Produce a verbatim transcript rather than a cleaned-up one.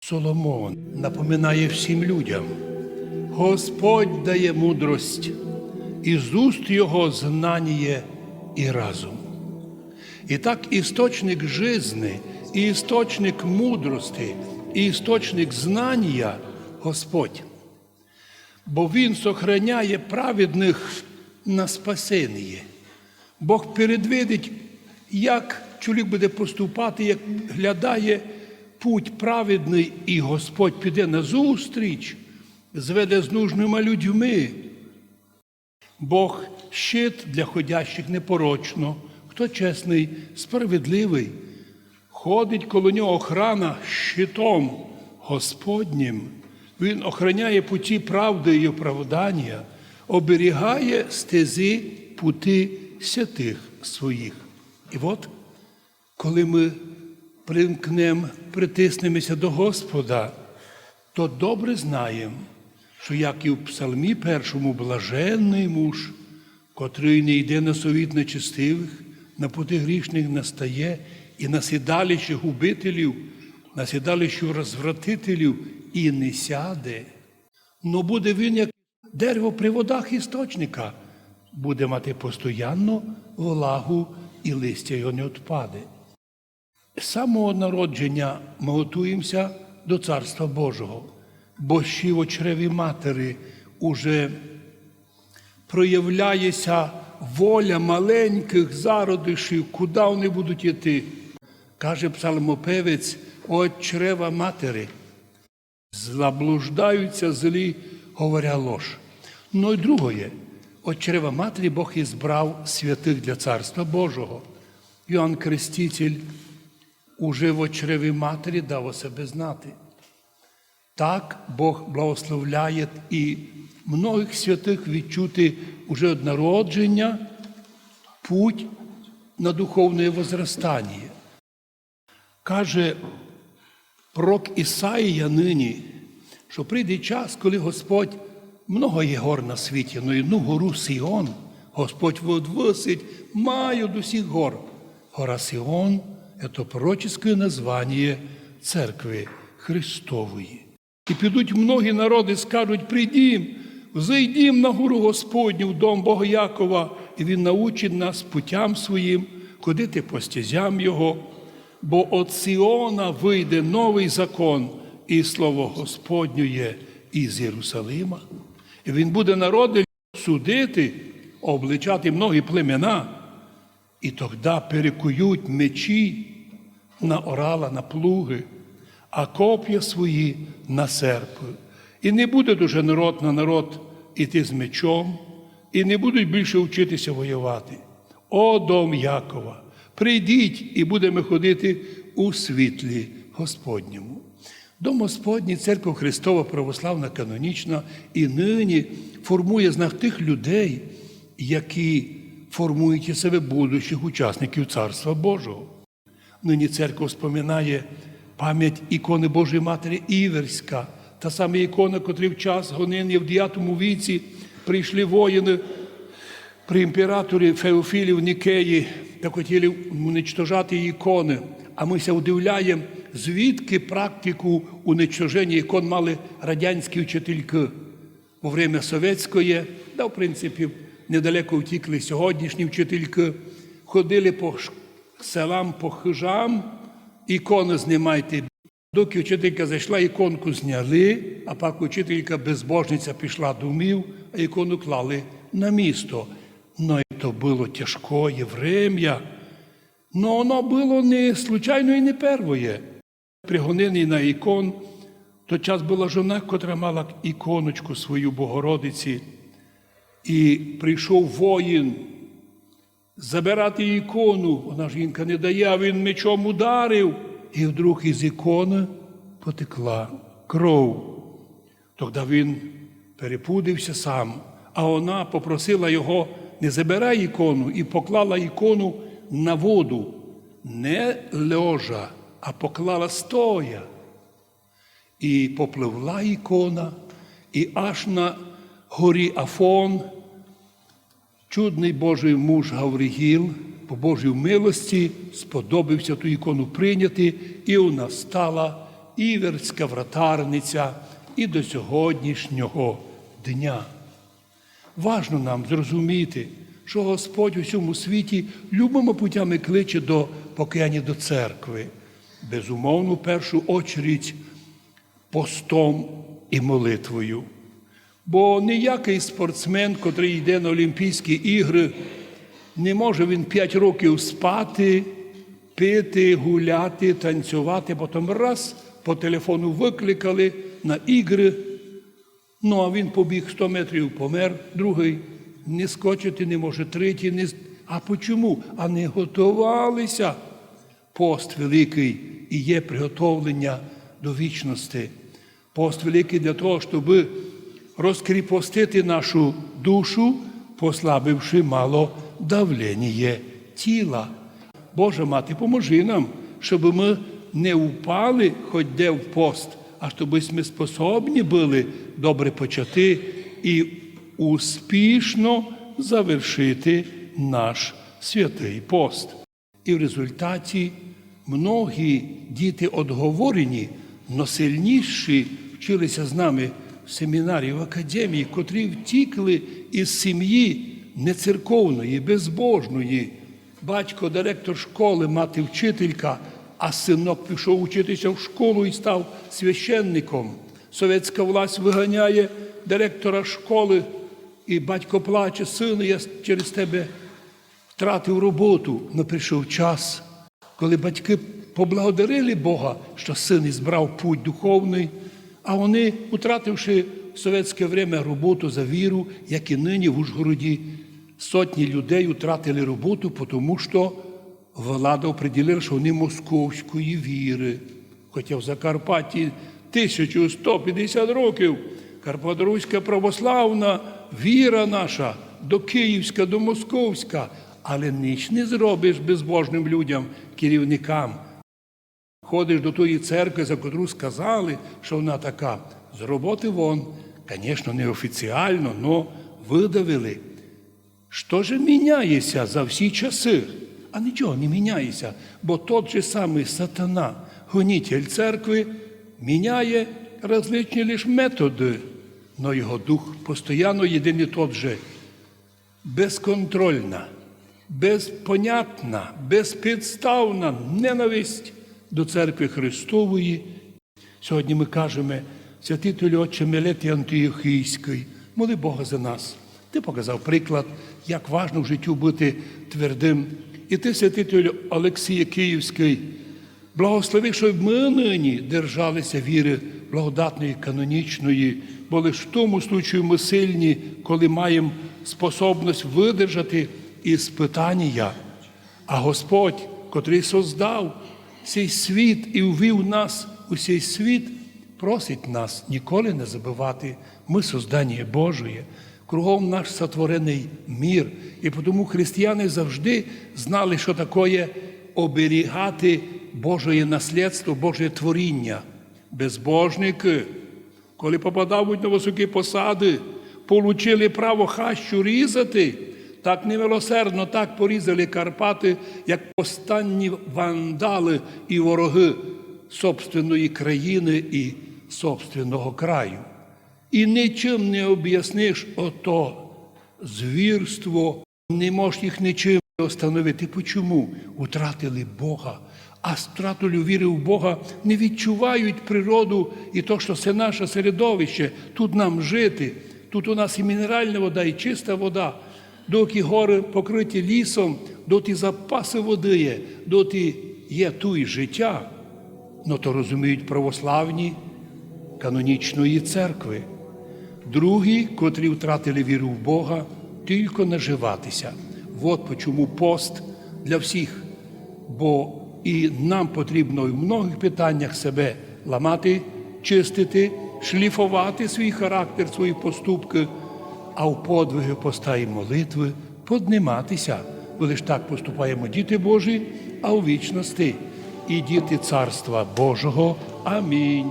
Соломон напоминає всім людям: Господь дає мудрость, і з уст його знаніє і разум. І так істочник жизни, і істочник мудрости, і істочник знанія — Господь. Бо Він сохраняє праведных на спасеніє. Бог передвидить, як чоловік буде поступати, як глядає путь праведный, і Господь піде назустріч, зведе з нужныма людьми. Бог щит для ходящих непорочно. Хто чесный, справедливый, ходить коло нього охрана щитом Господнім. Він охраняє путі правды і оправданія, оберігає стезі путі святых своїх. І от, коли мы примкнем, притиснемеся до Господа, то добре знаєм, што, як і в Псалмі першому: блаженный муж, котрый не йде на совіт нечестивых, на путі грішных не стає, і на сідалищі губителів, на сідалищі розвратителів і не сяде. Но буде він, як дерево при водах істочника, буде мати постоянно влагу, і листя його не одпаде. З самого народженя мы готуємся до Царства Божого, бо ще в очреві матері уже проявляє ся воля маленькых зародишів, куды они будуть іти. Каже псалмопевець: «От чрева матери заблуждаються злі, говоря ложь». Но й другоє, от чрева матері Бог избрав святых для Царства Божого. Йоанн Креститель уже в очреві матері дав о себе знати. Так Бог благословляє і многых святых відчути уже од народженя путь на духовне возрастаніє. Каже пророк Ісаїя нині, што прийде час, коли Господь, много є гор на світі, но єдну гору Сіон Господь возвысить май од усіх гор. Гора Сіон — это пророческое название Церкви Христової. І підуть многі народы, скажуть: «Прийдім, взойдім на гору Господню, в дом Бога Якова, і Він научить нас путям своїм, ходити по стезям Його. Бо от Сіона выйде новый закон, і слово Господнє із Єрусалима». І Він буде народы судити, обличати многі племена. І тогда перекують мечі на орала, на плугы, а копя свої на серпы. І не буде уже народ на народ іти з мечом, і не будуть більше вчитися воювати. О, дом Якова, прийдіть, і будеме ходити у світлі Господньому. Дом Господній, Церква Христова Православна Канонічна, і нині формує знак тых людей, які формують із себе будущих учасників Царства Божого. Нині церква споминає память іконы Божої Матері Іверська, та сама ікона, котрій в час гонення в девятому віці прийшли воїны при імператорі Феофілі в Нікеї та хотіли уничтожати іконы. А мы ся удивляєм, звідки практику уничтоження ікон мали радянські вчителькы. Во время совєтськоє, да, в принципі, недалеко втікли сьогоднішні вчителькы, ходили по ш-, селам, по хыжам: «Іконы знімайте». Доки вчителька зайшла, іконку зняли, а пак учителька-безбожниця пішла домів, а ікону клали на місто. Но і то было тяжкоє время. Но оно было не случайно і не первоє. При гоненні на ікон, тот час была жона, котра мала іконочку свою Богородиці. І прийшов воїн забирати ікону, она, жінка, не дає, а він мечом ударив, і вдруг із іконы потекла кров. Тогда він перепудився сам, а она попросила його: «Не забирай ікону», і поклала ікону на воду, не лежа, а поклала стоя. І попливла ікона, і аж на горі Афон чудный Божый муж Гавриїл по Божій милості сподобився ту ікону прийняти, і она стала Іверська вратарниця і до сьогоднішнього дня. Важно нам зрозуміти, што Господь у сьому світі любыма путями кличе до покаяння, до церкви. Безумовно, в першу очередь постом і молитвою. Бо ниякый спортсмен, котрый йде на Олімпійські ігры, не може він пять років спати, пити, гуляти, танцьовати, потім раз по телефону выкликали на ігры. Ну, а він побіг сто метрів, помер, другый не скочити не може, третій не з-, а почому? А не готовали ся. Пост великый і є приготовлення до вічности. Пост великый для того, щоб розкріпостити нашу душу, послабивши мало давлення тіла. Божа Мати, поможи нам, щоб мы не упали хоть де в пост, а щоб мы способні были добре почати і успішно завершити наш святый пост. І в результаті многі діти одговорені, но сильніші вчили ся з нами в семінарії, в академії, котрі втікли із сім'ї нецерковної, безбожної. Батько директор школы, мати вчителька, а сынок пішов учити ся в школу і став священником. Совєтська власть выганяє директора школы, і батько плаче: «Сыне, я через тебе втратив роботу». Но прийшов час, коли батькы поблагодарили Бога, што сын избрав путь духовный, а они, утративши в совєтське время роботу за віру, як і нині в Ужгороді, сотні людей утратили роботу, потому што влада определила, што они московської віры. Хотя в Закарпатті тисячу сто пятдесят років карпаторуська православна віра наша, докиївська, домосковська, але нич не зробиш безбожным людям, керівникам. Ходиш до тої церкви, за котру сказали, што вона така, з роботы вон. Конечно, неофіціално, но выдавили. Што же міняє ся за всі часы? А нічого не міняє ся, бо тот же самый сатана, гонитель церкви, міняє различні лиш методы, но його дух постоянно єдиный тот же. Безконтрольна, безпонятна, безпідставна ненависть до церкви Христової. Сьогодні мы кажеме: «Святителю, Отче Милетий Антиохійськый, моли Бога за нас». Ты показав приклад, як важно в життю быти твердым. І ты, святителю Олексію Київськый, благослови, щоб мы нині держали ся віры благодатної, канонічної, бо лиш в тому случаю мы сильні, коли маєм способность выдержати испытанія. А Господь, котрый создав сей світ і ввів нас у сей світ, просить нас ніколи не забывати, мы созданіє Божоє, кругом наш сотвореный мір. І потому християни завжди знали, што такоє оберігати Божоє наслєдство, Божоє творіня. Безбожникы, коли попадавуть на высокі посады, получили право хащу різати, так немилосердно так порізали Карпаты, як останні вандалы і ворогы собственної країны і собственного краю. І ничим не обясниш ото звірство. Не можеш їх ничим остановити. Почому? Утратили Бога. А втратою віры в Бога не відчувають природу і то, што се наше середовище, тут нам жити, тут у нас і мінеральна вода, і чиста вода. Докі горы покриті лісом, доті запасы воды є, доті є туй життя. Но то розуміють православні канонічної церкви. Другі, котрі втратили віру в Бога, тілько наживати ся. Вот почому пост для всіх. Бо і нам потрібно в многых питаннях себе ламати, чистити, шліфовати свій характер, свої поступкы, а в подвигы поста і молитвы поднимати ся. Бо лиш так поступаємо діти Божі, а у вічности і діти Царства Божого. Амінь.